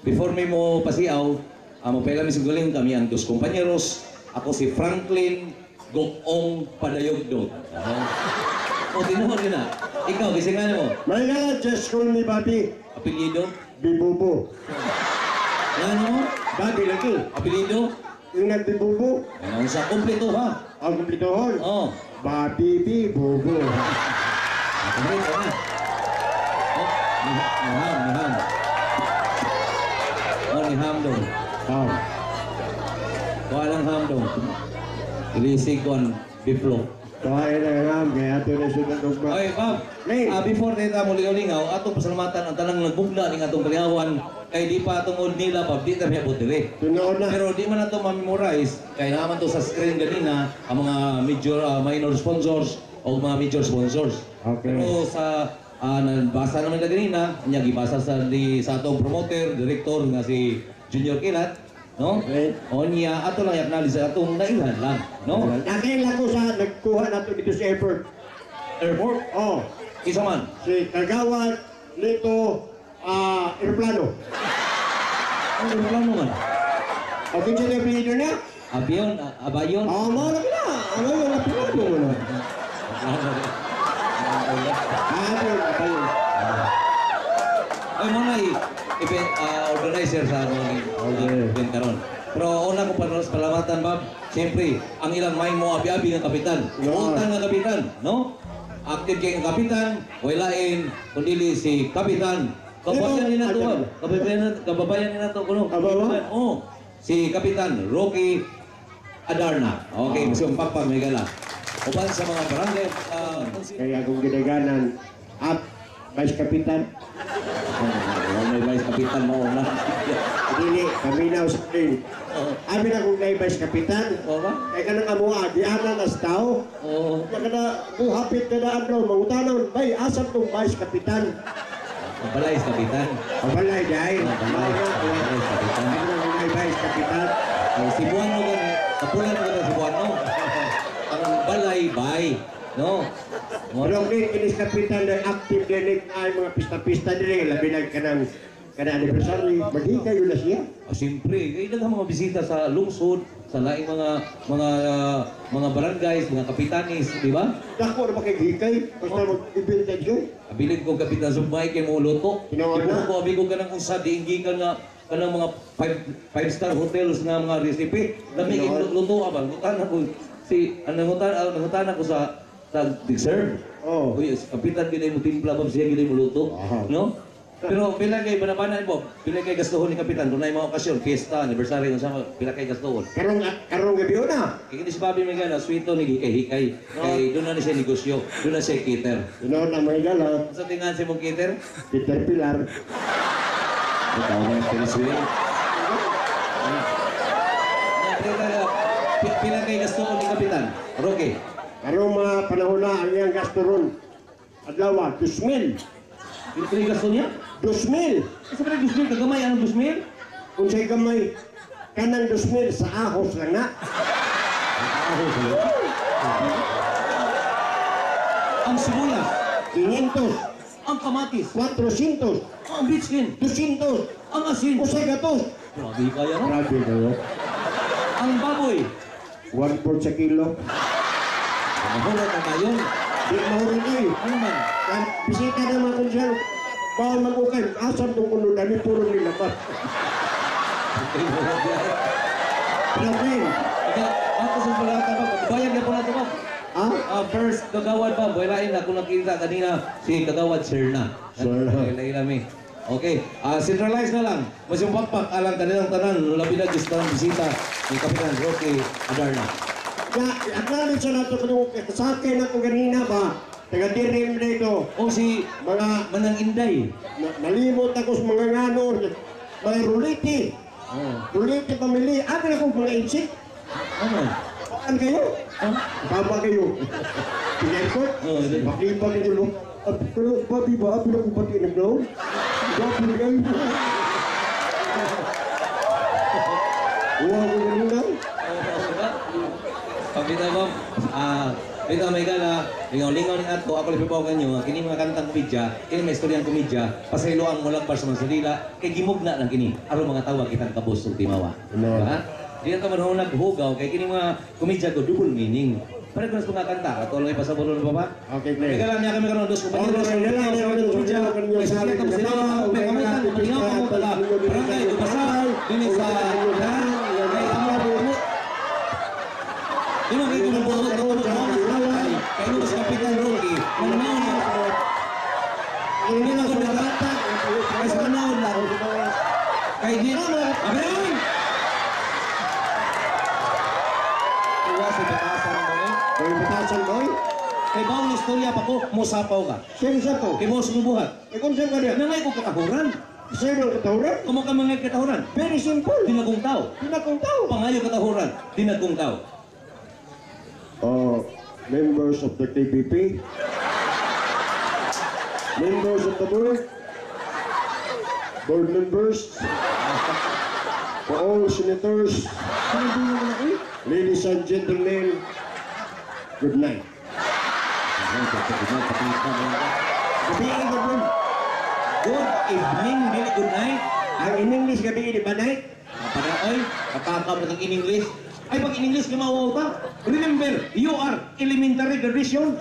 Before mi mo pasiaw, mo mi siguling kami ang dos compañeros. Ako si Franklin Gokong Padayogdog. O, tinuod yun na. Ikaw, gisingan mo. May nga, just call me Bobby. Apelyido? Bibubo. Ano mo? Bobby lagi. Apelyido? Yung nagbibubo. Ano sa kompleto ha? Ang kumplitohon. Oo. Bobby Bibubo. Kompleto ha? Oh, niham, niham. Oh, niham dong. Oh. Kuha lang ham dong. Ilisig kon biflo. Kuhain na nga, kaya ito na siya ng ugma. Okay, Bob. Hey. Before tayo muli-ulingaw, atong pasalamatan ang tanang nagbugna ning atong kalingawan kay di pa tungod nila, Bob, di ta miabot diri. Tunoon na. Pero di man nato ma-memorize kay naman to sa screen ganina ang mga major minor sponsors o mga major sponsors. Okay. Pero sa nabasa naman na ganina, nya gibasa sa di sa atong promoter, director nga si Junior Kilat, no? Okay. O niya ato lang i-acknowledge sa atong nailhan lang, no? Nakaila ko sa nagkuha nato dito sa airport. Airport, Oh, isa man. si Kagawad Lito aeroplano. Ang aeroplano man. Okay, siya na apelyido niya? Abiyon, abayon. Ah, mo na kina. Ano yung aeroplano mo na? Ah, ito yung abayon. Ay mo na event organizer sa ano ni event karon. Pero una ko palamatan, Bob, siyempre ang ilang may mo abi-abi nga kapitan. No. Utang nga kapitan, no? Active kay nga kapitan, walain kundi si kapitan. Kababayan ni nato, Bob. Kababayan ni nato kuno. Aba? Oh, si Kapitan Rocky Adarna. Okay, uh, pagpag may gala. Uban sa mga barangay Kaya kung ginaganan at Vice Kapitan, may vice kapitan mo na. Dili, paminaw sa akin. Abi na kung kay Vice Kapitan, Oo ba? kay kanang amuha, dianan as tao. Oo. Kaya kada buhapit ka na adlaw, mangutanon, bay, asam tong Vice Kapitan? Balay kapitan. Abalay, dahil. Balay. Balay kapitan. Abi na kung kay Vice Kapitan. Ay, Cebuano gani, kapulan ko na Cebuano. Ang balay bay, no? Pero kay kinis Kapitan na active din ay mga pista-pista din, labi na kanang kana anniversary, maghikayo na siya. Ah, siyempre, kay daghang mga bisita sa lungsod, sa laing mga barangays, mga kapitanis, di ba? Dako na ba kay hikay? Basta mag-event na siya. Abilin ko Kapitan Sumay kay mo luto. Tinuod na. Ibuo ko abi ko kanang usa diinggikan nga kanang mga five star hotels nga mga recipe. Lami kay Tinuod. luto ba? Ngutan ako si nangutan ako sa serve. Oh. Uy, si Kapitan gid mo timpla ba siya gid mo luto, no? Pero pila kay banabanan mo, pila kay gastuhon ni Kapitan kung naay mga okasyon, fiesta, anniversary, unsa pila kay gastuhon. Karong gabi na. Kay kini si Bobby may gana, sweeto ni hikay-hikay. Kay doon na ni siya negosyo, doon na siya cater. Tinuod na mga gala, Sa tingan si mong cater? Peter Pilar. Ikaw na yung Ferris wheel. Pila kay gastuhon ni Kapitan? Roque. Karong mga panahon na ang iyang gasto ron. Adlaw, 2,000. Pila kay gasto niya? 2,000. Sa pala 2,000 kagamay anong 2,000? Kung sa'y gamay, kanang 2,000 sa ahos lang na. Ahos. Ang sibuyas, 500, ang kamatis, 400, ang bitchin, 200, ang asin. usay gatos. Grabe kaya no? Grabe kayo. Ang baboy. 1/4 sa kilo. Mahulot na kayon. Di mahulot eh. Ano man? Bisita na mga konsyal. Bawal mag-ukay. Asan itong ulo na ni puro nilabat. Grabe. Ako sa palata ba? Bayad na po nato ba? Ha? First, Kagawad ba? Buwelain na kung nakita kanina si Kagawad Sir na. Sir na. Buwelain mi. Okay. Centralize na lang. Mas yung pakpak alang kanilang tanan. Labi na gusto ng bisita ni Kapitan Roque Adarna. Ya, acknowledge na nato kung sakay na kung ganina ba. Taga-dirim na ito. O si Mga Manang Inday. Nalimot ako sa mga ngano, mga ruliti. Oh. Ruliti pamilya. Ano na kung mga insik? Ano? Saan kayo? Tama kayo. Pinagkot? Oo, di. Pakipag nyo. Babi ba? Abi na kung pati nag-loan? Babi kayo. Uwa ko ganun na. Pabita ba? Pita may gala. Lingaw-lingaw ni ato, ako lang ipabaw kanyo, kini mga kantang komedya, kini mga istoryang komedya, pasaylo ang mulagpas sa mga salila, kay gimugna lang kini, aron mga tawa kitang kabos ug timawa. Ano? Diba? Di na ta manahon naghugaw, kay kini mga komedya ko, double meaning. Pare ko na sa mga kanta, ato lang ipasabot na ba? Okay, Clay. Teka lang, niya kami karon dos kumpanyero sa komedya, kay sa kita sila, may kamutan, malingaw kamo taga barangay Dubasa, dinhi sa kay amo. Di mo kay kumubuot ako mo kay mo sa Kapitan Rocky, manaw na. Hindi na sa bata. Kay sa manaw na. Kay di Abraham! Iwa si batasan mo eh. Kay batasan boy. Kay bawang istorya pa ko, mosapaw ka. Sino sa ko? Kay mo sumubuhat. Ikaw saan ka niya? Nangay ko katahuran. Sino katahuran? Kumo ka mga katahuran. Very simple. Dinagong tao. Pinakong tao. Pangayo katahuran. Dinagong tao. Members of the KBP, members of the board, board members, for all senators, ladies and gentlemen, good night. Gabi, gabi. Good evening, dili good night. Ang in English gabi, di ba night? Para oy, kakakam na kang in English. Ay, pag in English, lumawaw ta. Remember, you are elementary graduation.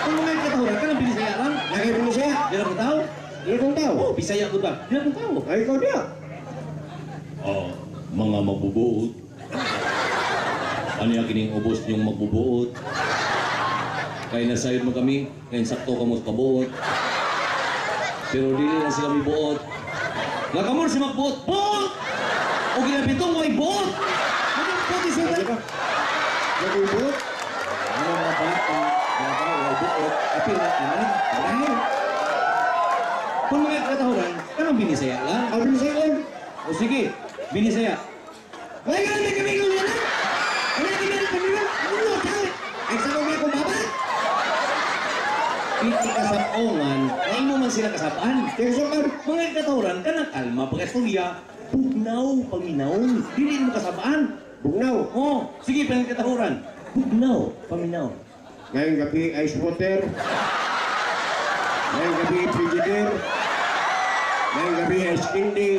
Kung mga katahuran ka ng Binisaya lang. Lagi Binisaya? Di na kong tao. Di na kong tao? Oh, Bisaya ko ba? Di na kong tao. Ay, ikaw niya. Oh, mga magbubuot. Ano yung kining ubos niyong magbubuot? Kaya nasayod mo kami, ngayon sakto ka mo sa kabuot. Pero dili lang sila may buot. Nga kamor si magbuot, buot! O ginabitong mo ay buot! Ano buot isa na? Nag-buot? Ano mga bata, mga bata, buot, apil na anan, dahil. Kung mga katahuran, anong binisaya lang? Ang binisaya lang? O sige, binisaya. Ay, ganun kami kung ano? Ano kami kami kami? Ano tayo? Ay, sa mga kong baba? Piti kasapongan, ay mo man sila kasapaan. Kaya mga katahuran, kanang kalma, pagkastorya, bugnaw, paminaw. Dili mo kasapaan. Bugnaw? Oo, sige, pinagkatahuran. Bugnaw, paminaw. Ngayong gabi, ice water. Ngayong gabi, frigidaire. Ngayong gabi, ice candy.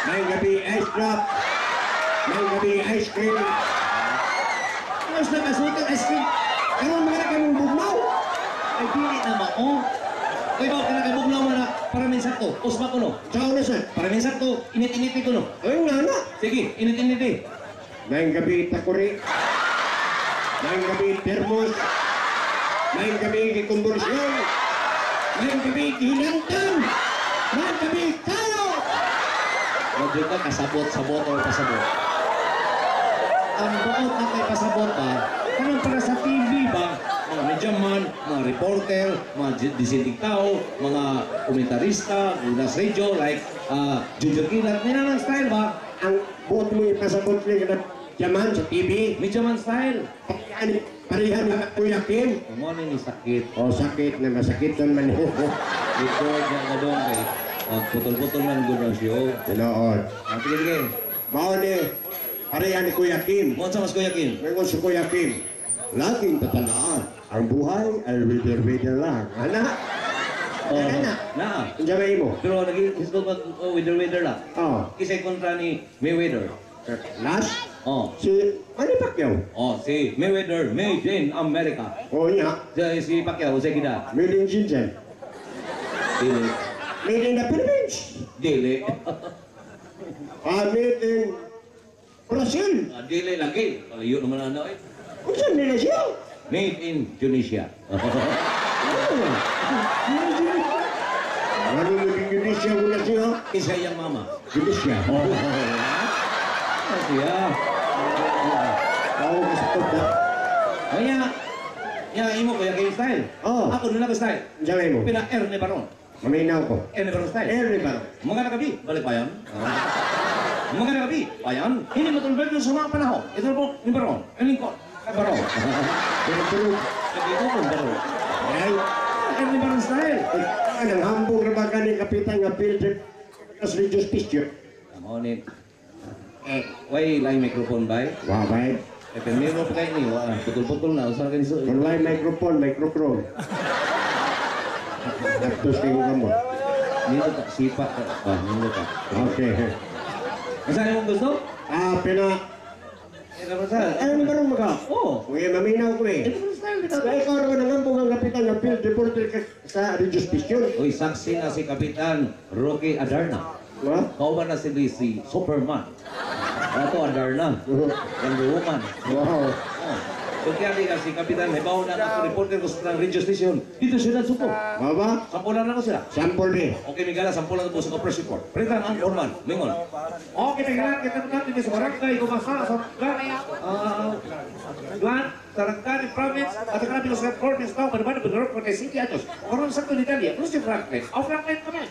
Ngayong gabi, ice drop. Ngayong gabi, ice cream. Mas nakasuot ang ice cream. Ano mga kamong bugnaw? Ay, dili na mao. Kaya ba, ka nakabugnaw mo na para may sakto. Usma ko no. Saan na siya? Para may sakto, init-init ko no. Ay, nga na. Sige, init-init. Ngayong gabi, takuri. Ngayong gabi, termos. Ngayong gabi, gikomborsyon. Ngayong gabi, gihinantang. Ngayong gabi, kayo! Wag ka kasabot-sabot o pasabot. Ang buot na kay pasabot ba, kanang para sa TV ba, mga medyaman, mga reporter, mga dissenting tao, mga komentarista, mga radio, like Junior Kilat, may nanang style ba? Ang buot mo ipasabot niya ka yaman sa TV. Medyaman style. Parehan ni Kuya Kim. Ang mo ni sakit. O sakit na masakit man. Record niya ka doon kay putol-putol man good na siyo. Tinood. Sige, sige. Mao ni, parehan ni Kuya Kim. Mo sa mas Kuya Kim. Ngayon si Kuya Kim, laging tatandaan, ang buhay ay wither-wither lang. Ana? Oh, Ana? na. Unsa ba imo? Pero nag-isgot mag wither-wither lang. Oh. Kisay kontra ni Mayweather. Last? Oh. Si Manny Pacquiao. Oh, si Mayweather, made in America. Oh, niya. Si Pacquiao, si Gida. Made in Shenzhen. Dili. Made in the Philippines. Dili. Made in Brazil. Dili lagi. Palayo naman ano eh. Unsa nila siya? Made in Tunisia. Ano naging Indonesia wala siya? Isa iyang mama. Indonesia. Oh. Siya. Tao ka sa top na. Kaya, ya imo ko yung style. Oh. Ako nila ko style. Unsa imo? Pina Ernie Baron. Maminaw ko. Ernie Baron style. Ernie Baron. Mga nakabi, balik pa yan. Mga nakabi, bayan. Hindi matulog sa mga panahon. Ito po, ni Baron. Ang lingkod. Baron. Pero, Nagito ko, Baron. ay, Ernie Baron style. ay, anong hambog na ba ka ni Kapitan nga field trip sa radio station? Amo ni. Eh, why lang microphone bay? Wa bay. Primero pa kayo niyo, putol-putol na. Saan kayo niso? Kung may microphone, microphone. Tapos kayo ka mo. Nino ka, sipa ka. Nino ka. Okay. Saan mong gusto? Pina... Ano ba rin mga? Oo. Okay, maminaw ko eh. Ikaw rin nangambong ang kapitan ng field reporter sa radio station. Uy, saksi na si Kapitan Rocky Adarna. What? Kauban na si Superman. Ato Adarna. Wonder Woman. Wow. So kaya di ka si Kapitan Hibaw na ako reporter ko sa radio station. Dito sila suko. Baba? Sampulan na ko sila. Sample ni. Okay, Miguel, sampulan ko sa press report. Printan ang Orman, mingon. Okay, Miguel, kita natin sa barangay Gumasa sa Glan, Sarangani Province, at ang kami sa province now, manuman ang Benor Corte City atos. Oron sa Italia, plus si Franklin. O Franklin kami.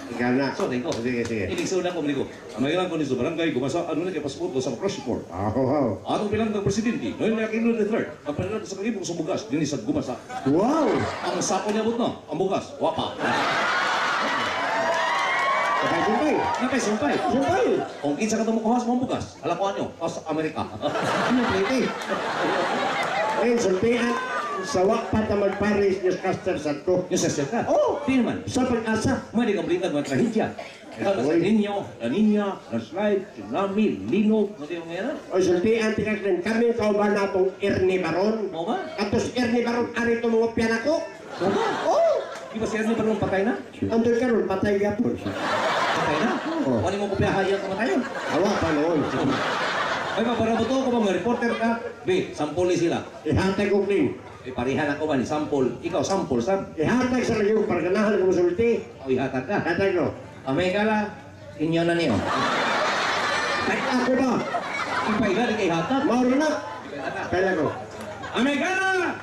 Ikaw na. So, ko. Sige, sige. Iligsaw na ko, ko. Ang mayroon ko ni sa barangay, gumasa, ano na kay passport ko sa press report. Oh, Atong bilang ng presidente, noon na Aquino III, ang panalo sa kakibong sa bugas, din sa gumasa. Wow! Ang sako niya na, ang bugas, wapa. Napay-sumpay. Napay-sumpay. Sumpay. Kung kinsa ka tumukuha sa mga bugas, alakuan nyo, sa Amerika. Ano plate? Ngayon, sultian, sa wakpat na magparis newscaster sa ko. Newscaster ka? Oo. Di naman. Sa pag-asa. May di kamplitan mga trahedya. Sa Ninyo, La Niña, landslide, tsunami, lino, ano yung ngayon? O sultian, tikaklan kami kauban na itong Ernie Baron. Mo ba? Atos Ernie Baron, ari itong mga piyan ako. Mo ba? Oo. Di ba si Ernie Baron patay na? Andun ka ron, patay gapon. Patay na? Oo. Wala mo kopyahan kamatayon. Awa pa noon. Ay, para ba ito? Kung mga reporter ka, B, sampuli sila. Ihatag ko clean. Eh, parihan ako ba ni sampol? Ikaw, sampol, sab. Ihatag sa lagyo, para ganahan ko musulti. O, ihatag ka. Hatag ko. Amigala, inyo na niyo. Ay, ako ba? Ipaila, di kay hatag. Mauro na. Kaya ko. Amigala!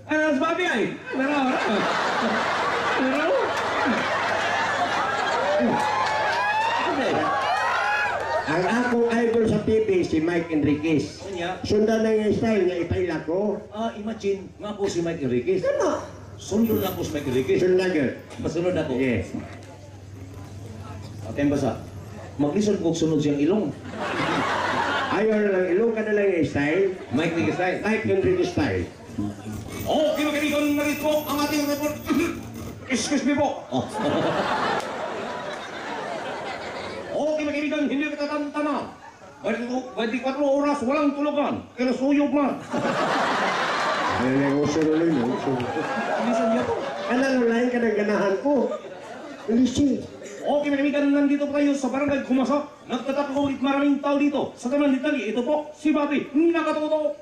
Ano sa babi ay? Meron, meron. Meron. Ang akong idol sa TV, si Mike Enriquez. Sundan na yung style niya, ipaila ko. Imagine, nga po si Mike Enriquez. Ano? Sundan na po si Mike Enriquez. Sundan yun. Masunod ako. Yes. Atay basa. Maglisod kog sunod siyang ilong. Ayaw na lang, ilong ka na lang yung style. Mike Enriquez style. Mike Enriquez style. Okay, mga kaibigan, narito ang ating report. Excuse me po. Oh. Okay, mga kaibigan, hindi kita tantana. 24 oras, walang tulugan. Kaya suyog man. Ay, negosyo na lang, negosyo. Bilisan niya to. Ano lang, lain ka ng ganahan ko. Lisi. Okay, mga kaibigan, nandito po tayo sa barangay Gumasa. Nagtataka ko ulit maraming tao dito. Sa taman detalye, ito po, si Bobby, nakatuto.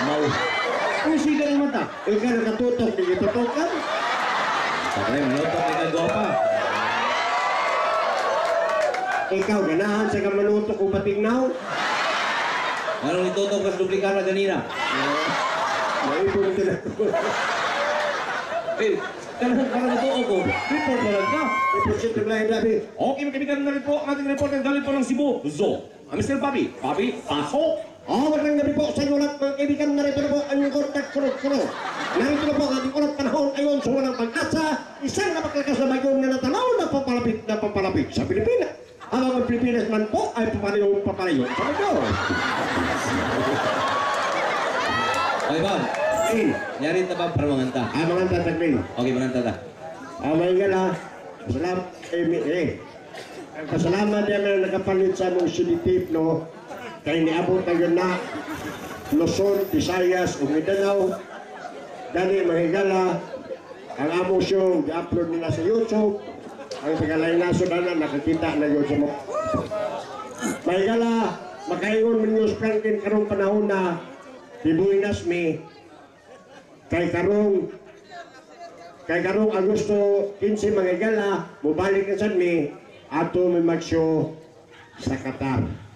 Amaw. Ang siga ng mata. Ikaw nakatutok, di kitutokan. Patay, manutok, ikaw gopa. Ikaw, ganahan sa kamanutok o patignaw. Anong itutok ka sa duplikana ganina? Naipon ka na ko. Eh, kanang para matuo ko, report na lang ka. Ipusit yung lahi labi. Okay, mga kaibigan, na rin po ang ating reporter galing po ng Cebu, Zo. Ang Mr. Bobby, Bobby, pasok! Oh, magandang gabi po sa inyo lahat mga kaibigan. Narito na po ang inyong kontak kuro-kuro. Narito na po ang ating unang panahon ayon sa walang pag-asa. Isang napakalakas na bagong na natanaw na papalapit sa Pilipinas. Habang ang Pilipinas man po ay papalayo sa bagyo. Okay, Bob. Eh, Nyari ta ba para manganta? Manganta tagmin. Okay, manganta ta. Mga gala, pasalamat, pasalamat niya na nakapalit sa among CD tape, no? Kaya niabot na yun na Luzon, Visayas, ug Mindanao. Dali mga higala, ang among show, i-upload nila sa YouTube. Ang tagalay nasod na nakakita na yun sa mga. Mga higala, makaingon man News Franklin karong panahon na Pibuinas mi kay karong Agosto 15 mga higala, mobalik na sad mi ato mi mag-show sa Qatar.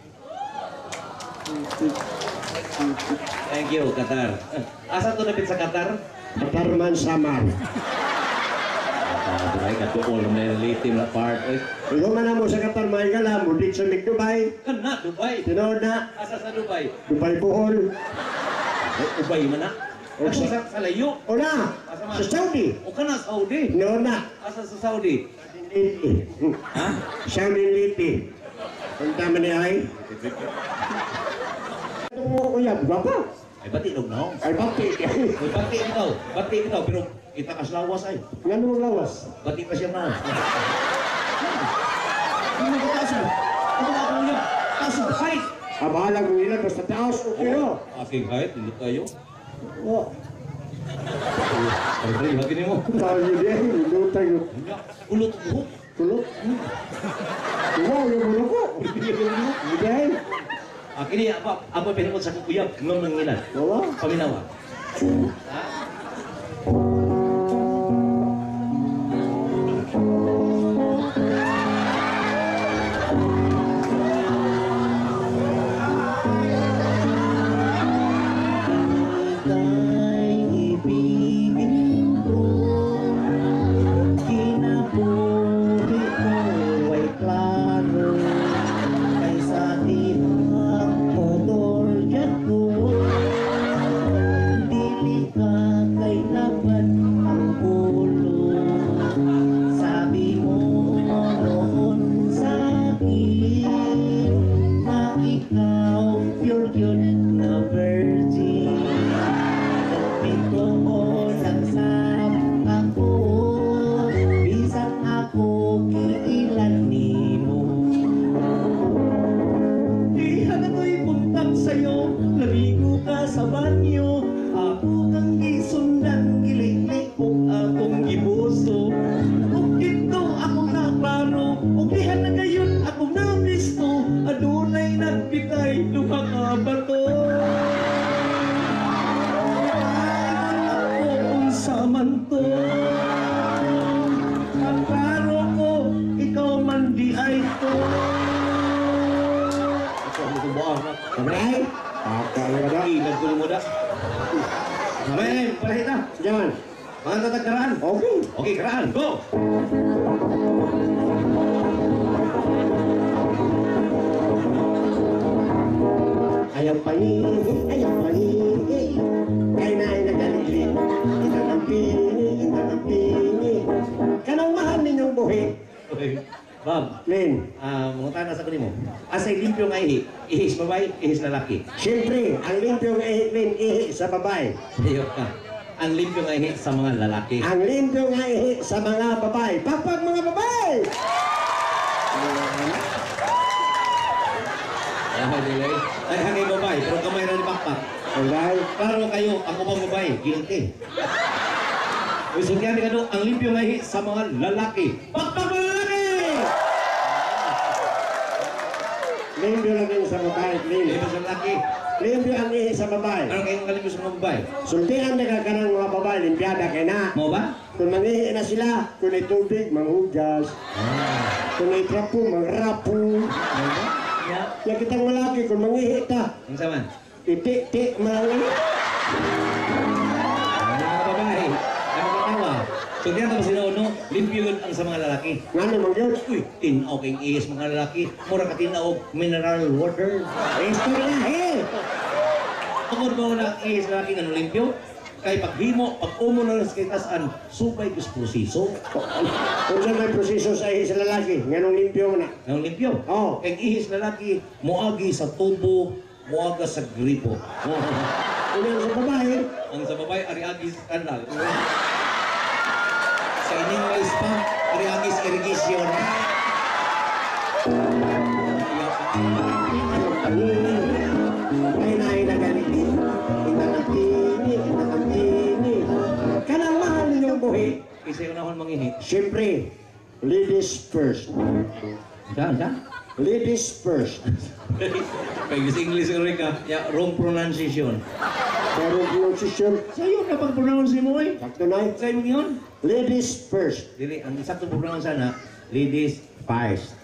Thank you, Qatar. Asa to napit sa Qatar? Qatar man Samar. Ay, katuol na yung late na part. Ay, Ikaw man mo sa Qatar mga higala, mudik sa mig Dubai, kana, Dubai. tinuod na, Asa sa Dubai? Dubai Bohol. Ay, ubay man na. Ako sa layo. Una, sa Saudi. O kana Saudi. No na. Asa sa Saudi? Ha? Saudi Lipi. Punta man ni ay. Mo uyab ba? Ay bati dog no. Ay bati. Uy, bati ikaw. Bati ikaw pero kita kas lawas ay. Ngano mong lawas? Bati pa siya naon. Ano ka taas mo? Ano ka uyab? Taas mo height. Ah, bahala kung ilan basta taas okay oh. Aking height, hindi kayo. Oh, Ay, lagi nimo. tayo din, lutang yung Ulot ko. tulot. Wow, yung ulo ko. Hindi. Kini apa apa pinukot sa kuyab ngam nang ilan. Wala. Paminawa. Kay ibigin ko, kinabuhi ko ay klaro, kaysa dihang motor jet ko. Dili ka kay laban ang ulo. Sabi mo noon sa akin na ikaw pure yun na virgin. Pitoon ang sab ako, bisan ako kiilan nimo. Diha na ko'y buntag sa'yo, naligo ka sa banyo, ako kang gisundan, giliklikok akong gibuso. Ug dito ako naklaro, ug diha na gayon akong nabisto, adunay nagbitay duha ka bato. Ay, wala ko unsa man to. Ang klaro ko, ikaw man di ay to. Ako ang buang na. Kamay. Akala ka na. Ilag ko mo da. Kamay, palahita. Diyan. Mga tatag karaan. Okay. Okay, karaan. Go! Ayaw pangihi, ayaw pangihi. Kay na ay nagaligli. Itang ang pini, itang ang pini. Kanang mahal ninyong buhi. Okay. Bob, Lin, mga tana sa kanimo. Asay limpyo nga ihi. Ihis babae, ihis lalaki. siyempre, ang limpyo nga ihi, Lin, ihi sa babae. Iyo ka. Ang limpyo nga ihi sa mga lalaki. Ang limpyo nga ihi sa mga babae. Pakpak mga babae! Ay, dili. Ay, hangay babae, pero kamay na ni pakpak. Alright. Klaro kayo, ang ubang babae, guilty. Uy, sultihan ni kado, ang limpyo nga ihi sa mga lalaki. Pakpak mga lalaki! Limpyo lang yung sa babae, Lin. Limpyo sa lalaki. Limpyo ang ihi sa babae. Ano kayong kalimpyo sa mga babae? Sultihan na ka kanang mga babae, limpiada kay na. Mo ba? Kung mangihi na sila, kung may tubig, manghugas. Kung may trapo, mangrapo. Mo ba? Ya. Ya kitang malaki, kung mangihi ta, Ang saman? iti-ti, malang. Mga babae, ang mga tawa. So, diyan tapos sila no, limpyo yun ang sa mga lalaki. Nga naman yun. Uy, tinaw kayong ihis mga lalaki. Mura ka tinaw mineral water. Istorya, eh! Tungod mo na ang ihis lalaki nga limpyo? Kay paghimo, pag umo na sa kitasan, supay kus proseso. Kung saan may proseso sa ihis lalaki, nganong limpyo na. Nganong limpyo? Oo. Kay ihis lalaki, moagi sa tubo, moaga sa gripo. Kung ang sa babae, Ang sa babae, ari-agi sa kanal. Sa ining may spa, ari-agi sa irrigation. Ay na ay nagaligid. Inang ang pini. Kanang mahal ninyong buhi. Isa yung nahon mangihi. Siyempre, ladies first. Saan, saan? Ladies first. Pag sa English ka, ya, wrong pronunciation. Pero pronunciation, Sa'yo na pag-pronounce mo eh. sakto na. Sa'yo mo yun? Ladies first. Dili, ang sakto pronounce sana, ladies first.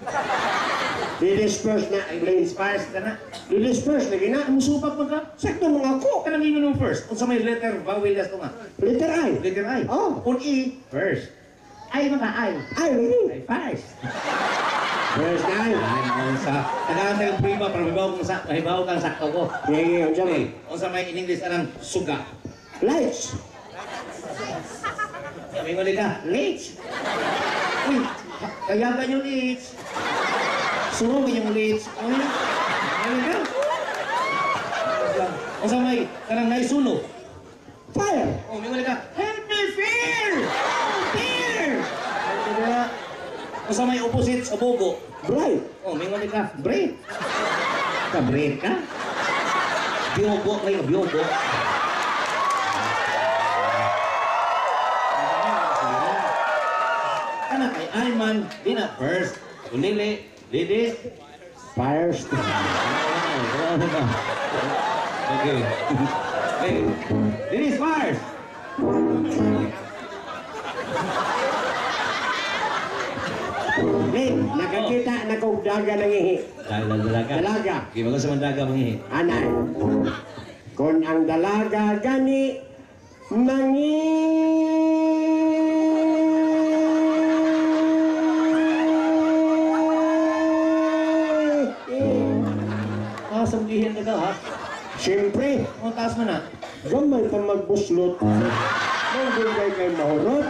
Ladies first na. Ay, ladies first ka na. Ladies first, lagi na. Musupak man ka. Sakto mga ako. Kanang ingon mo first. Unsa may letter, vowel das to nga. Letter I. Letter I. Oh. Kung E, first. I mga I. I, lagi. Ay, first. First na I. Ay, unsa. Tagaan tayong prima para mahibaw kang sakto ko. Yeah, unsa man. Okay, unsa may in English anang suga. Lights. Mingon ka, leech. Uy, kaya ka yung leech. Sunog yung leech. Uy, ano ka? Unsa may kanang naisunog? Fire. Oh, mingon ka, help me fear! Fear! Unsa may opposite sa bogo? Bright. Oh, mingon ka, break. Ka-break ka? Biogo kayo, biogo. Anak kay Ayman, di na first. Ulili, ladies. First. Okay. Hey, ladies first. Hey, nakakita na kong daga ng ihi. Dalaga. Dalaga. Okay, bago sa mandaga mangihi. Anay. Kung ang dalaga gani, mangi... Ah, samgihin na ka ha? Siyempre, Ang taas man na. gamay pa magbuslot. Manggugay kay mahurot.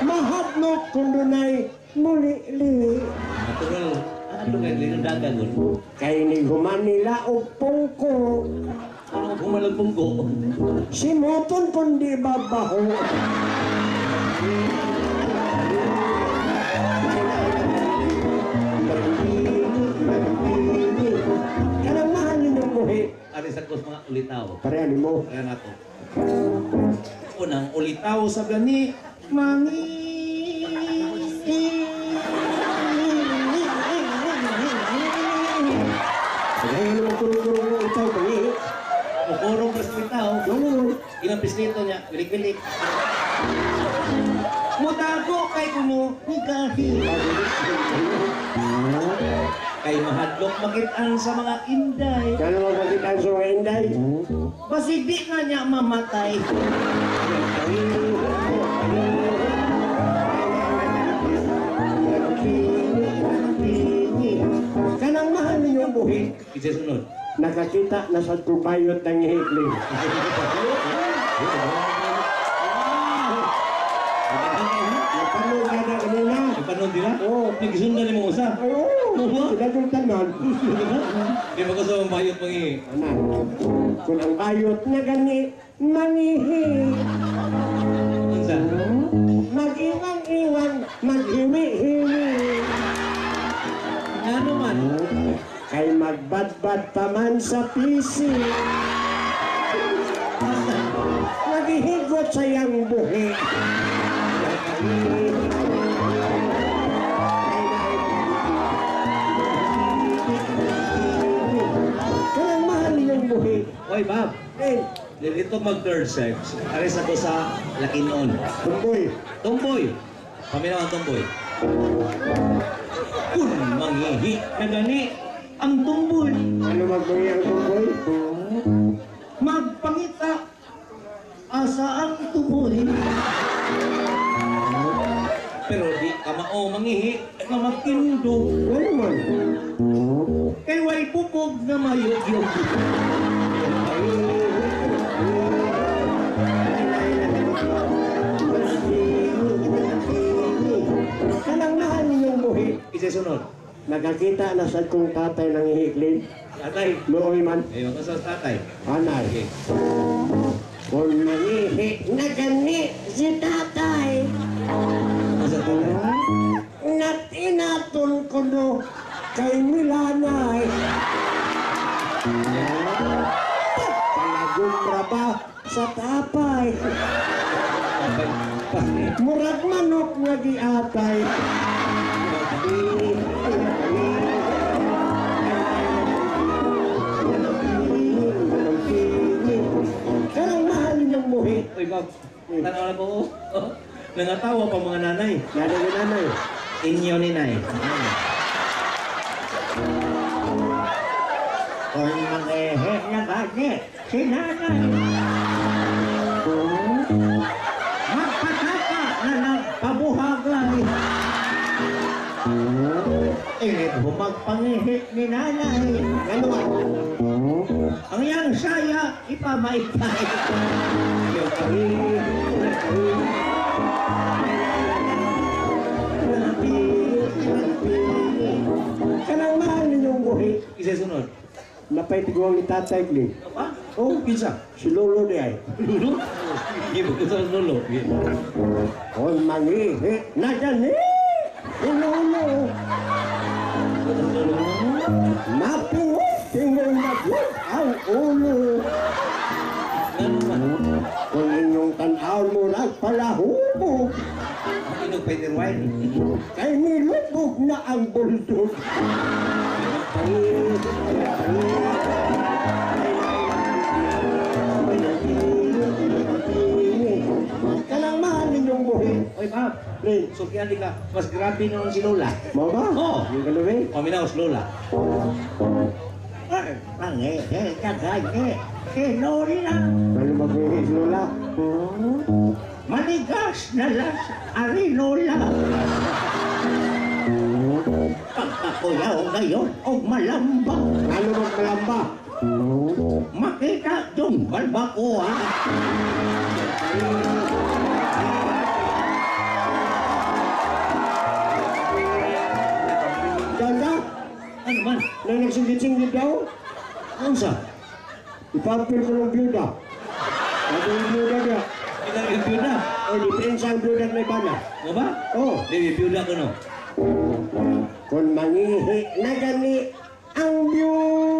Mahadlok kung dunay muli-li. Natural. Ano kay dili daga gud? Kay ni humanila og pungko. Ano humalag pungko? Simuton kung di babaho. Kanang mahal ninyong buhi. Ari sa kos mga ulitaw. Pareha ni mo. Kaya nato. Unang ulitaw sa gani, mangi. Kaya naman kurong-kurong mo itaw, pangihi. Mukurong ka sa ulitaw. Ano? Ilang pislito niya, wilik-wilik. Mutago kay kuno ni Kahi. Kay mahadlok makitaan sa mga inday. Kaya naman makitaan sa mga inday. Basig di nga niya mamatay. Kanang mahal ninyong buhi. Isa sunod. Nakakita na sa kubayot ng hikling. Napanood ka na kanina. Ipanood nila? Oo. Nagsundan ni mo usa. Ay, oo. Sila yung tanan. Di ba ko sa mga bayot mangihi? Anak, kung ang bayot na gani, mangihi. Unsa? Mag-iwan-iwan, mag-hiwi-hiwi. Ano man? Kay magbadbad pa man sa pisi. Naghihigot sa iyang buhi. Kanang mahal niyong buhi. Oy, Bob. Eh, Dito mag third sex. Aris ako sa Lakinon. tumboy. Tomboy. Paminaw ang tomboy. Kun manghihi na gani ang tomboy. Ano magmangi ang tumboy? Magpangita asa ang tumoy. Pero di ka mao mangihi nga magtindo. Ano man? Kay way bubog na mayugyog. Kanang mahal ninyong buhi. Isa sunod. Nakakita na sa kong tatay ng ihiklin. Tatay. Luoy man. Ayun ko sa tatay. Anay. Okay. Kung mangihi na gani si tatay. Ano sa tatay? Natinaton ko no kay Milanay. Pagkalagumra ba sa tapay? Murag manok nga giatay. Karang mahal ninyong buhi. Uy, Bob. Tanaw na po. Nangatawa pa mga nanay. Nanay ni nanay. Inyo ni Nay. Kung mangehe na gani, si nanay. Magpataka na nagpabuhagay. Init humagpangihit ni nanay. Ano ba? Ang iyang saya, ipamaipay. Kanang mahal ninyong buhi. Isa sunod. Napaitiguang ni Tatay Glenn. Apa? Oh, Kinsa? si Lolo di ay. Lolo? Iya, sa lolo. Kung mangihi na gani, Lolo. Mapingot-tingon na gud ang ulo. Ano man? Kung inyong tan-awon mo nagpalahubog, Ang inog Peter Wine. kay nilubog na ang bulldog. Kanang mahal ninyong buhi. Oy, ma'am. Rin, Sultihan di ka. Mas grabe noon si Lola. mo ba? Oo. Yung galubi? Paminaw si Lola. Pangihi ka gani. Si Lola. Ano maghihi si Lola? Manigas na las Arinola. Pagpakuyaw ngayon og malamba. Ano magmalamba? Makita yung balbacoa. Ganda? Ano man? Na nagsinggit-singgit daw? Unsa? Ipapil ko ng byuda. Sabi yung byuda niya. Ilang yung byuda? O, di prensa ang byuda may bana. Mo ba? Oh, Di byuda ko no. kung mangihi na gani ang byuda.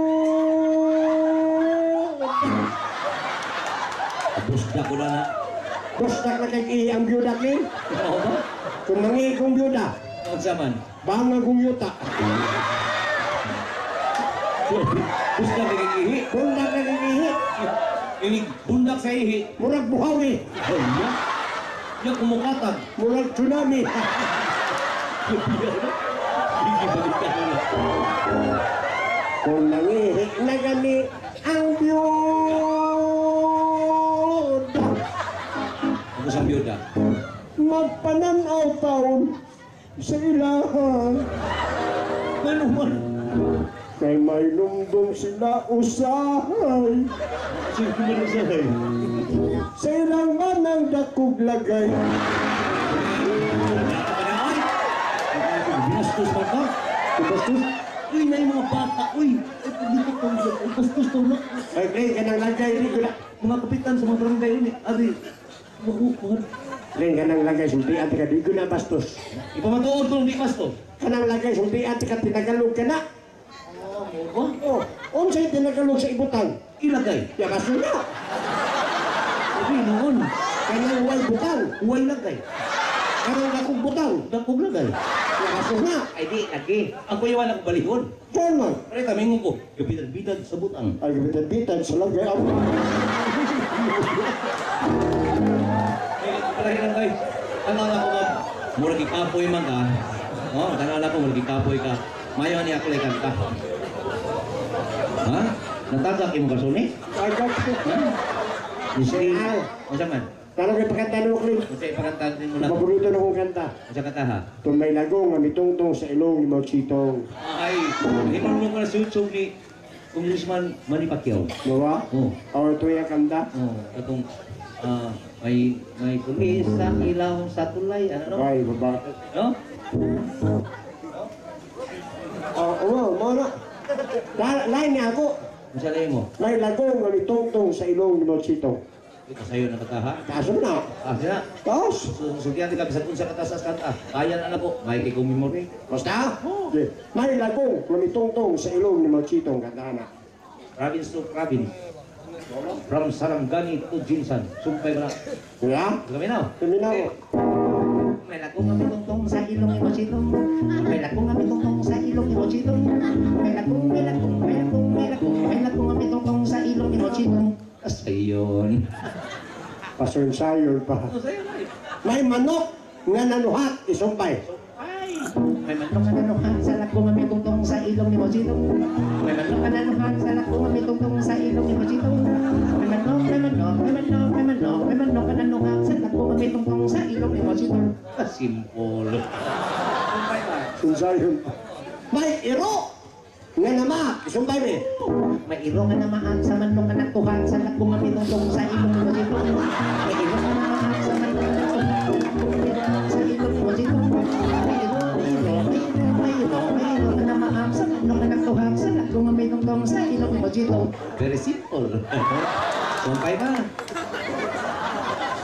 Busda ko na na. Basta na kay ihi ang byuda ni. Oo ba? Kung mangihi kong byuda, Unsa man? banga kong yuta. Busda kay ihi. Bunda na kay ihi, Ini bundak sa ihi. murag buhawi, Oh, ya. Ya kumukatag. murag tsunami. Hindi balik ka na. Kung nangihi na gani ang byuda. Ako sa byuda. Magpananaw taon sa ilaha. Ano man? Kay may lumdong sila usahay. Sino man usahay? Sa ilang manang dakog lagay. Binastos man ka? Bastos? Uy, na yung mga bata, uy! Ay, pagdito ko, bastos to na. Ay, Glenn, kanang lagay rin ko na. Mga kapitan sa mga barangay, uy, ari. Glenn, kanang lagay sultian ka, di ko na bastos. Ipamatuod ko, hindi bastos. Kanang lagay sultian ka, tinagalog ka na. Oh, unsay tinagalog sa ibutang? Ilagay. Ya, bastos na. Uy, noon. Kanang way butang. Uway lagay. Kanang dakog butang. Dakog lagay. Ya, bastos na. Ay di, lagi. Ang kuyawan ako balihon. John man. Pare, tamingon ko. Kapitan-bitan sa butang. Ay, kapitan-bitan sa lagay. Ay, palahiran kayo. Tanaw na ako ba? Murag ikapoy man ka. Oh, tanaw na ako, murag ikapoy ka. Mayo ni ako lekang ka. Ha? Natagak imo kasuni? Agak. Ha? Nisli. Unsa man? Tanaw kay pakanta mo, Clint. Unsa ipakantaan din mo na? Paborito na kong kanta. Unsa kanta ha? Tumay lagong, amitungtong sa ilong ni Mao Chitong. Ay, hinulong ko na sutsog ni Congressman Manny Pacquiao. Mawa? Oh. Oh, ito yung kanta. Oh, katong may pulis sa ilaw sa tulay, ano no? Ay, baba. No? Oh, oo, mo na. Lain niya ako. Unsa lain mo? May lagong amitungtong sa ilong ni Mao Chitong. Ito sayo na kanta ha? Kaso na. Ah, sila. Tapos? Sultihan ka bisag unsa kata sa kanta. Kaya na nako, may kay kong memory. Basta? Okay. May lagong amitungtong sa ilong ni Mao Chitong kanta na. Province to province. From Sarangani to Jinsan. Sumpay mo na. Kuya? Kami na. Kami na. May lagong amitungtong sa ilong ni Mao Chitong. May lagong amitungtong sa ilong ni Mao Chitong. May lagong, may lagong, may lagong, may lagong, may lagong amitungtong sa ilong ni Mao Chitong. Ayon. Pasunsayon pa. May manok nga nanuhat, isumpay. May manok nga nanuhat sa lagong amitungtong sa ilong ni Mao Chitong. May manok nga nanuhat sa lagong amitungtong sa ilong ni Mao Chitong. May manok, may manok, may manok, may manok, may manok nga nanuhat sa lagong amitungtong sa ilong ni Mao Chitong. Simple. Sunsayon pa. May iro nga nama. Isumpay mi. May iro nga namaak sa manok nga nagtuhak sa lakong nga mitungtong sa ilong mojito. May iro nga namaak sa manok nga nagtuhak sa lakong nga mitungtong sa ilong mojito. May iro, may iro, may iro, may iro, may iro nga namaak sa manok nga nagtuhak sa lakong nga mitungtong sa ilong mojito. Very simple. Sumpay ba?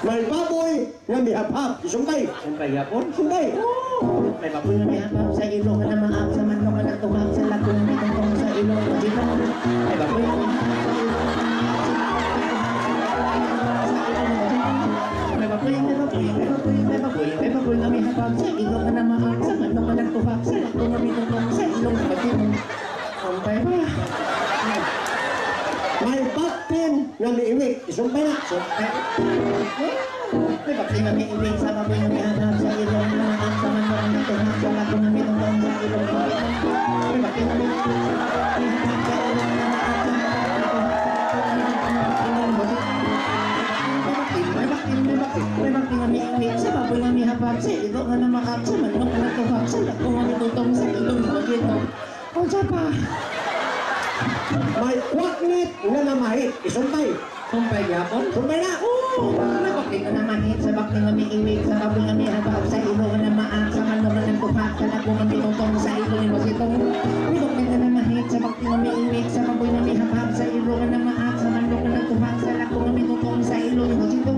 May baboy nga mihaphap. Isumpay. Sumpay yapon? Sumpay. May baboy nga mihapap sa ilong nga namaak sa manok nga nagtuhak sa lakong nga mitungtong sa ilong mojito. May baboy nga mihapap sa ilong nga namaak sa manok nga nagtuhak sa ilong mojito. May baboy, may baboy, may baboy, may baboy, may baboy nga mihapap sa ilong nga namaak sa manok nga nagtuhak sa lakong nga mitungtong sa ilong mojito. Sumpay ba? May baktin nga miiwik. Isumpay na. Sumpay. May bakti nga miiwik sa baboy nga mihapap sa ilong nga namaak sa manok nga nagtuhak sa lakong nga mitungtong sa ilong mojito. May bakti nga miiwik sa baboy nga mihapap sa ilong nga namaak sa manok nga nagtuhak sa lakong nga mitungtong sa ilong mojito. May bakti, may bakti, may bakti, may bakti nga miiwik sa baboy nga mihapap sa ilong nga namaak sa manok nga nagtuhak sa lakong nga mitungtong sa ilong mojito. Unsa pa? May kwaknit nga namahit. Isumpay. Sumpay gyapon? Sumpay na. Oo! May bakti nga namahit sa bakti nga miiwik sa baboy nga mihapap sa ilong nga namaak sa manok nga nagtuhak sa lakong nga mitungtong sa ilong mojito. May bakti nga namahit sa bakti nga miiwik sa baboy nga mihapap sa ilong nga namaak sa manok nga nagtuhak sa lakong nga mitungtong sa ilong mojito.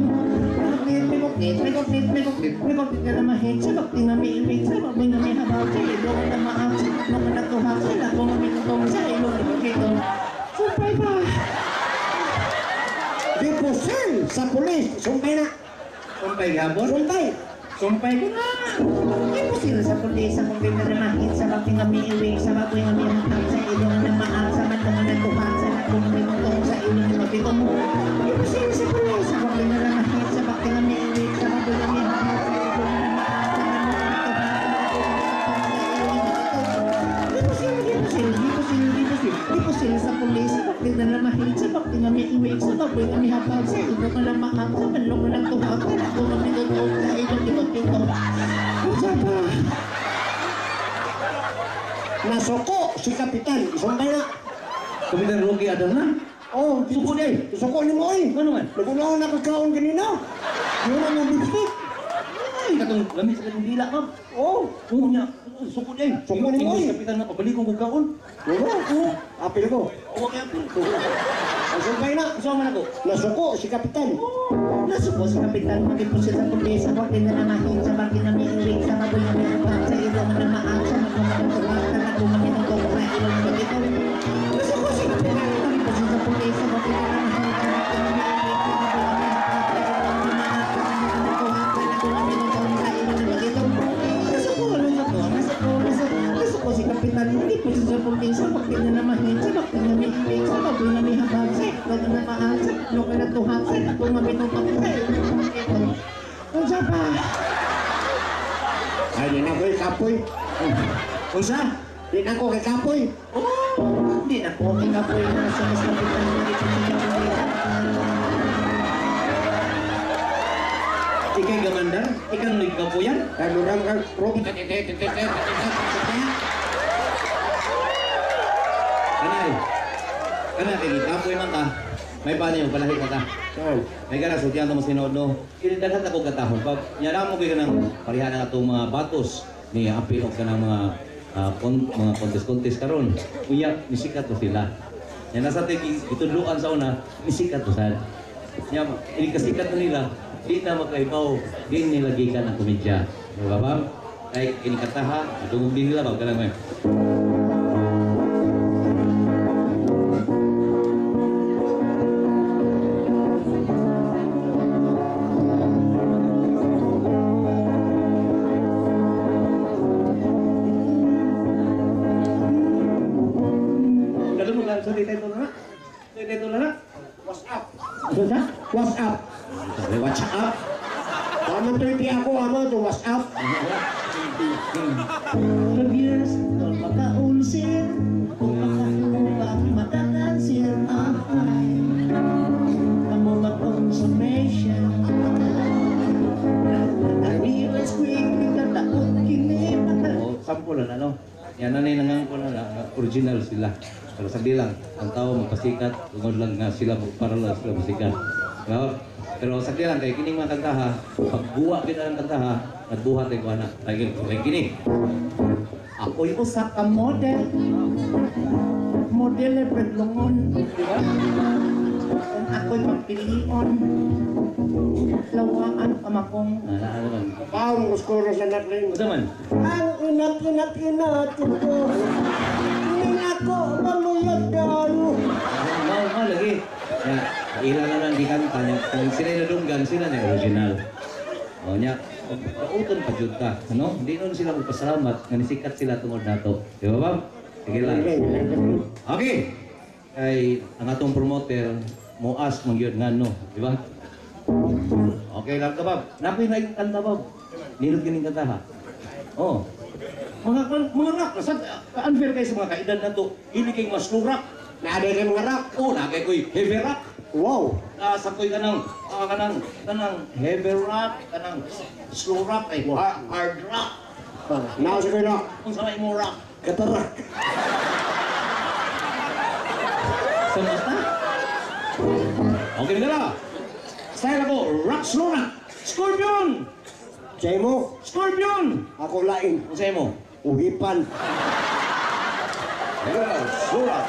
May bakti, may bakti, may bakti, may bakti, may bakti nga namahit sa bakti nga miiwik sa baboy nga mihapap sa ilong nga namaak sa manok nga nagtuhak sa lakong nga mitungtong sa ilong mojito. Sumpay ba? Gipusil sa pulis. Sumpay na. Sumpay gyapon? Sumpay. Sumpay ko na! Imposible sa pulis sa kumpil na namahit sa bakti nga miiwik sa baboy nga mihapap sa ilong nga namaak sa manok nga nagtuhak sa lakong nga mitungtong sa ilong mojito. Imposible sa pulis sa kumpil na namahit sa bakti nga miiwik sa baboy nga mihapap sa ilong nga namaak sa manok nga nagtuhak sa lakong nga mitungtong sa ilong mojito. Imposible, imposible, imposible, imposible, imposible sa pulis sa bakti na namahit sa bakti nga miiwik sa baboy nga mihapap sa ilong nga namaak sa manok nga nagtuhak sa lakong nga mitungtong sa ilong mojito. Unsa pa? Nasuko si Kapitan. Isumpay na. Kapitan Rocky Adarna? Oh, Suko niya eh. Suko ni mo eh. Ano man? Nagulaw na kagkaon kanina. Yun ang mong lipstick. Ay, katong lamig sa katong dila, ma'am. Oh, Oo niya. Suko niya eh. Suko ni mo eh. Kapitan na, pabalik kong kagkaon. Wala. Oo. Apil ko. Oo, kaya po. Ang sumpay na. Gusto man ako. Nasuko si Kapitan. Nasuko si Kapitan, magipusil sa pulis sa bakti na namahit sa bakti na miiwik sa baboy nga mihapap sa ilong nga namaak sa manok nga nagtuhak sa lakong nga mitungtong sa ilong mojito. Nasuko si Kapitan, magipusil sa pulis sa bakti na namahit sa bakti na miiwik sa baboy nga mihapap sa ilong nga namaak sa manok nga nagtuhak sa lakong nga mitungtong sa ilong mojito. Nasuko, nasuko, nasuko, nasuko, nasuko si Kapitan, magipusil sa pulis sa bakti na namahit sa bakti na miiwik sa baboy nga mihapap sa ilong nga namaak sa manok nga nagtuhak sa lakong nga mitungtong sa ilong mojito. Unsa pa? Ay, di na ko'y kapoy. Unsa? Di na ko kay kapoy. Oh, di na ko kay kapoy na sa mas kapitan magipusil sa pulis. Ikay gamandar? Ikaw nagkapuyan? Kaya murang kang Rocky. Kanay. Kanay, kay gikapoy man ka. May paano yung palahi ka ka. Saan? May gara, sultihan mo sinuod, no? Kinidaghan ako katahon. Pag nyara mo kayo ng pareha na atong mga batos ni apil og kanang mga mga contest-contest karon. Unya, nisikat to sila. Nya nasa tay gitudloan sa una, nisikat to sad. Nya ini kasikat na nila, di na makaibaw, di nila gikan ang komedya. Diba ba? Kay kini kataha, dungog din nila ba kanang may. Sa dito na. Sa dito na. What's up? Unsa? What's up? What's up? Tama 30 ako, ama, to what's up? 12 years, tol makaulsir, kung makaubang makakansir, ay, kamo mag-consummation. I realize quickly kataot kini maka... Oh, sample na, no? Yan na nangangko na original sila. Pero sagdi lang, ang tao magpasikat, tungod lang nga sila, para lang sila masikat. No? Pero sagdi lang, kay kining mga kantaha, pagbuwa kita ng kantaha, nagbuhat ay kuha na. Kay kini. Ako'y usa ka model. Model e pedlongon. Di ba? Kung ako'y pagpilion, lawaan kamakong. Ano man? Paong kuskuro sa natin. Unsa man? Ang inat-inat-inat ko. Ning ako maluyag kayo. Mao lagi. Ya, ila na lang gikanta niya. Kung sila nadunggan, sila na original. O nya, kauton pa jud ta, ano? Hindi nun sila magpasalamat nga nisikat sila tungod nato. Di ba, Bob? Sige lang. Okay. Kay ang atong promoter mo ask man gyud ngano, di ba? Okay lang ka, Bob. Napoy na yung kanta, Bob. Nindot kining kanta ha. Oh. Mga rock, unfair kayo sa mga kaedad na to. Hindi kay mas slow rock. Naaday kay mga rock. Oh, nagay ko'y heavy rock. Wow. Sa ko'y kanang heavy rock, kanang slow rock, ay hard rock. Naa sa ko'y rock. Kung sa may mo rock. Katarak. Sa mata. Okay na lang. Style ako, rock, slow rock. Scorpion! Sa mo? Scorpion! Ako lain. Kung sa mo? Uhipan. Yeah, slow rock.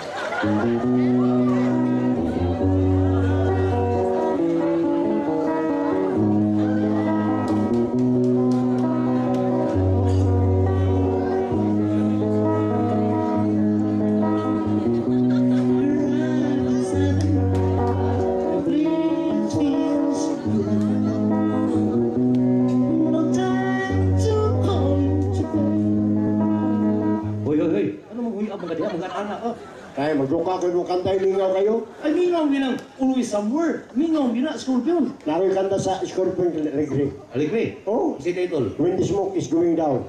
Kaya magduka ko yung kanta, mingaw kayo. Ay, mingaw ginang always somewhere. Mingaw gina, Scorpion. Naroy kanta sa Scorpion, Alegre. Alegre? Oh. Si title? When the smoke is going down.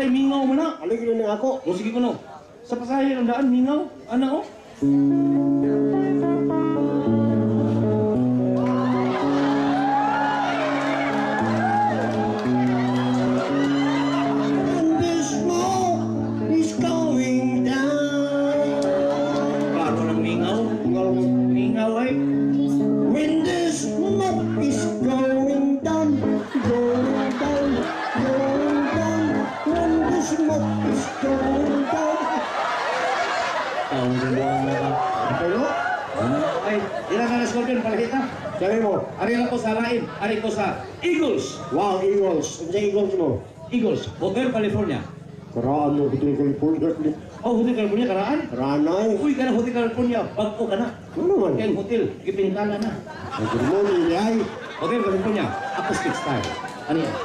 Ay, mingaw mo na. Alegre na ako. O sige ko no. Sa pasahe ng daan, mingaw. Ano ko? When the smoke is going down. Klaro ng mingaw. Mingaw ay. When the smoke is going down, going down, going down. When the smoke is going down. Taong ginagawa mo ka. Pero? Okay. Ilan na Scorpion, palihita. Sabi mo? Ari lang ko sa lain. Ari ko sa Eagles. Wow, Eagles. Ano sa Eagles mo? Eagles. Hotel California. Karaan mo, Hotel California. Oh, Hotel California, karaan? Karaan na eh. Uy, ka na Hotel California. Bago ka na. Ano naman? Kaya ang hotel, gipintala na. Ay, good morning, ay. Hotel California, acoustic style. Ano yan?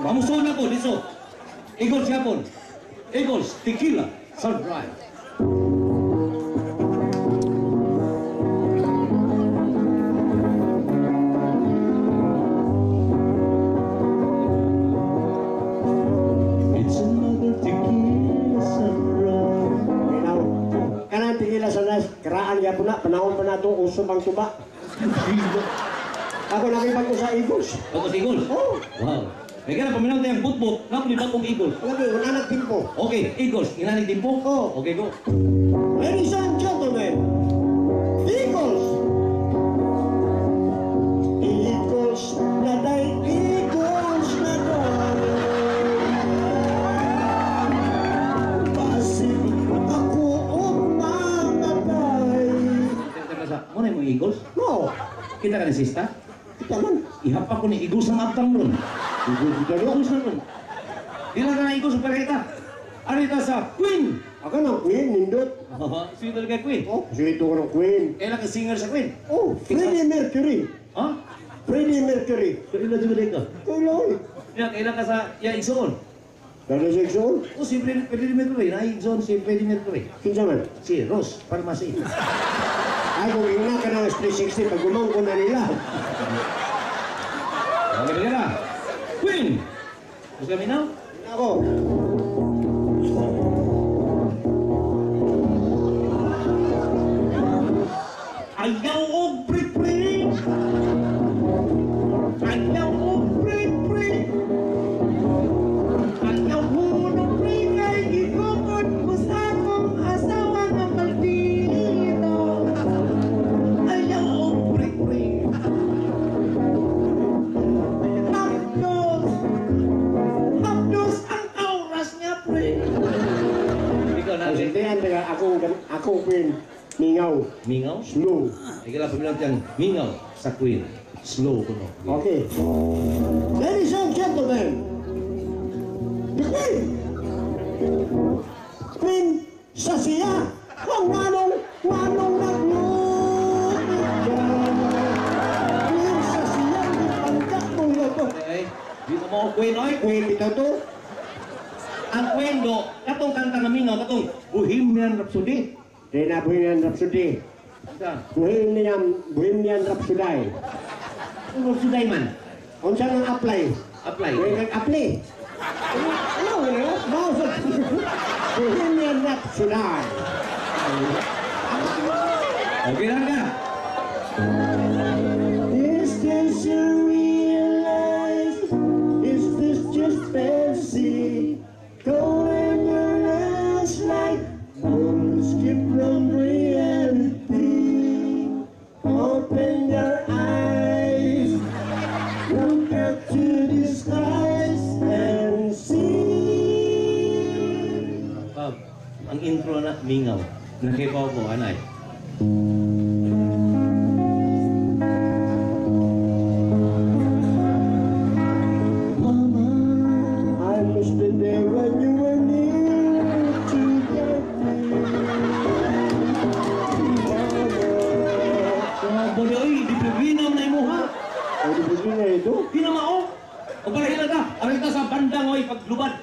Mamusona ko dito. Eagles yapon. Eagles, tequila, sunrise. It's another tequila sunrise. Minaw. Kanang tequila sunrise, karaan yapon na, panahon pa na ito, uso pang tuba. Ako nakipag ko sa Eagles. Ako sa Eagles? Oh. Wow. May kaya paminaw tayong butbut, naku ni bagong Eagles. Lagi, wala nagtimpo. Okay, Eagles, inanig timpo? Oh. Okay, go. Ladies and gentlemen, Eagles! Eagles na day, Eagles na day. Basig ako umamatay. Muna yung Eagles? No. Kita ka ni sista? Kita man. Ihapa ko ni Eagles ang aptang ron. Igos kita no. Igos na nun. Di lang ka na Igos, parehita. Arita sa Queen. Ako ng Queen, nindot. Sweet talaga Queen. Oh, sweet ko ng Queen. Kailan ka singer sa Queen? Oh, Freddie Mercury. Ha? Freddie Mercury. Kailan juga ka? Kailan? Ya, kailan ka sa ya Igsoon? Dada sa Igsoon? Oh, si Freddie Mercury. Na Igsoon si Freddie Mercury. Kinsa man? Si Rose Pharmacy. Ay, kung ingna ka ng 360, pag gumangko na nila. Okay, na. Queen! Gusto kami now? Ako. Ayaw og pre-pre. Ayaw og pre-pre. Ayaw og pre kay gigukod ko sa akong asawa nga maldito. Ayaw og pre-pre. Hapdos. Hapdos ang oras niya, pre. Ikaw na. Ang teka, akong Queen, mingaw. Mingaw? Slow. Ikaw lang, pamilang tiyang mingaw sa Queen. Slow ko no. Okay. Ladies and gentlemen, the Queen! Queen sa siya, kung anong, anong nagluto ka. Queen sa siya, di pangkat mo ito. Okay. Dito mo Queen, oy. Queen bitaw to. Ang Queen do, katong kanta nga mingaw, katong Bohemian Rhapsody. Di na Bohemian Rhapsody. Unsa? Bohemian Rhapsody. Rhapsody man. Unsa nang apply? Apply. Bohemian apply. Ano, ano, ano? Bohemian Rhapsody. Okay lang ka. Is this a real life? Is this just fancy? Going your last life, won't escape from reality. Open your eyes, look up to the skies and see. Bob, ang intro na mingaw. Nakipaw ko, anay. Mama. I miss the day when you were near to get me. Mama. Bodoy, di paglinam na imo ha. Ay, di ba na ito? Di na mao. O parehila ka, arita sa bandang oy paglubad.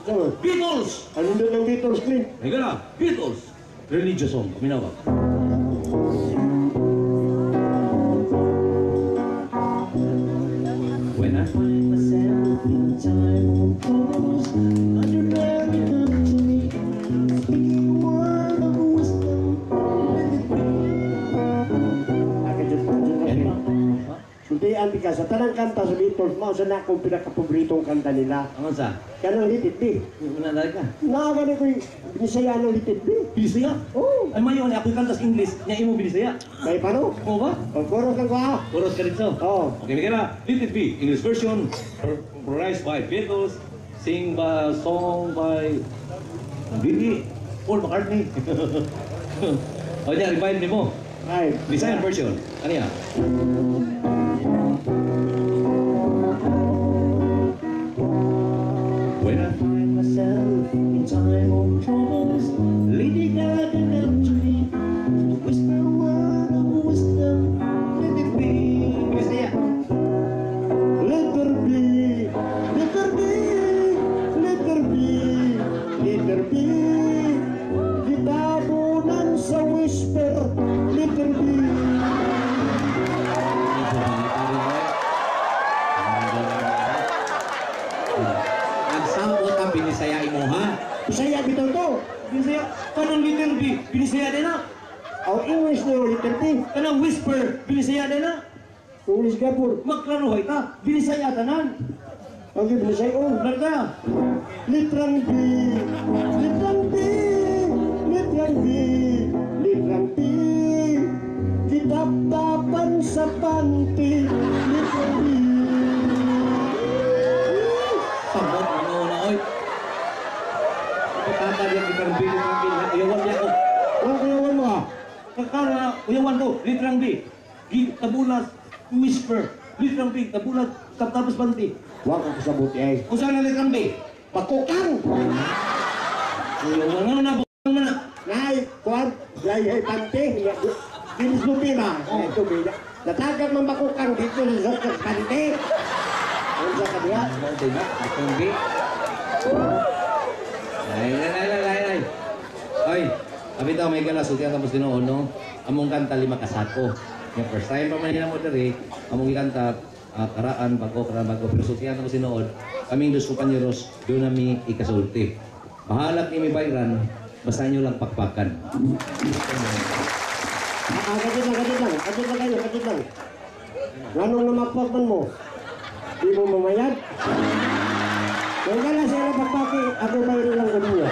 Ano? Beatles! Ano doon ang Beatles, Clint? Ikaw na, Beatles! Religious song, paminaw ka. When I find myself in time of troubles, Mother Mary come to me, speaking word of wisdom, let it be. Akin dyan, dyan, dyan. Sultian ka sa tanang kanta sa Beatles, mao sa na akong pinakapaboritong kanta nila. Ang sa? Kanang Let It Be. Wala na ka. Nakagani ko yung binisaya ng Let It Be. Binisaya? Oo. Ay mayo ni ako'y kanta sa English, nya imo binisaya. May pano? Oo ba? O, chorus lang ko ha. Chorus ka dito. Oo. Okay, bigyan na. Let It Be, English version, popularized by Beatles, sing by song by Billy, Paul McCartney. O niya, revive ni mo. Ay. Visayan version. Ano yan? When I find myself in time of troubles, Lady Gaga come to me, to whisper a word of wisdom, let it be. Bisaya. Letter B, letter B, letter B, letter B. Gitabunan sa whisper, letter B. Nagsamot ang binisaya imo ha? Bisaya bitaw to. Binisaya, kanang letter B, binisaya din na. Ang English na yung letter B. Kanang whisper, binisaya din na. English gapur. Magklaruhay ta, binisaya tanan. Ang binisaya oh. Larga. Litrang B, litrang B, litrang B, litrang B. Kitaptapan sa panty, litrang B. Samot ano na oy. Patata diya litrang B, litrang B. Uyawan niya ko. Ano kuyawan mo ah? Kakara, uyawan ko, litrang B. Tabunas, whisper. Litrang B, tabulag, tapos panty. Wa ka kasabuti ay. Unsa na litrang B? Bakukang! Uy, ano na bakukang man na? Nay, kuan, lay hay pante. Dinis lupi ba? Ito ba? Natagag man bakukang dito sa sa pante. Unsa ka diha? Ano ba? Litrang B. Ay, ay, ay, ay, ay, ay. Ay, abi daw may gala sultihan tapos tinuod no. Among kanta lima kasako. Yung first time pa man nila mo diri, among gikanta karaan bago karaan bago pero sultihan tapos tinuod. Kaming dos kumpanyeros do nami ikasulti. Bahala ni mi bayran, basta nyo lang pakpakan. Ah, kadto lang, kadto lang. Kadto lang kayo, kadto lang. Nganong namakpak man mo? Di mo mamayad? Kung wala siya na pakpaki, ako bayro lang ko niyo.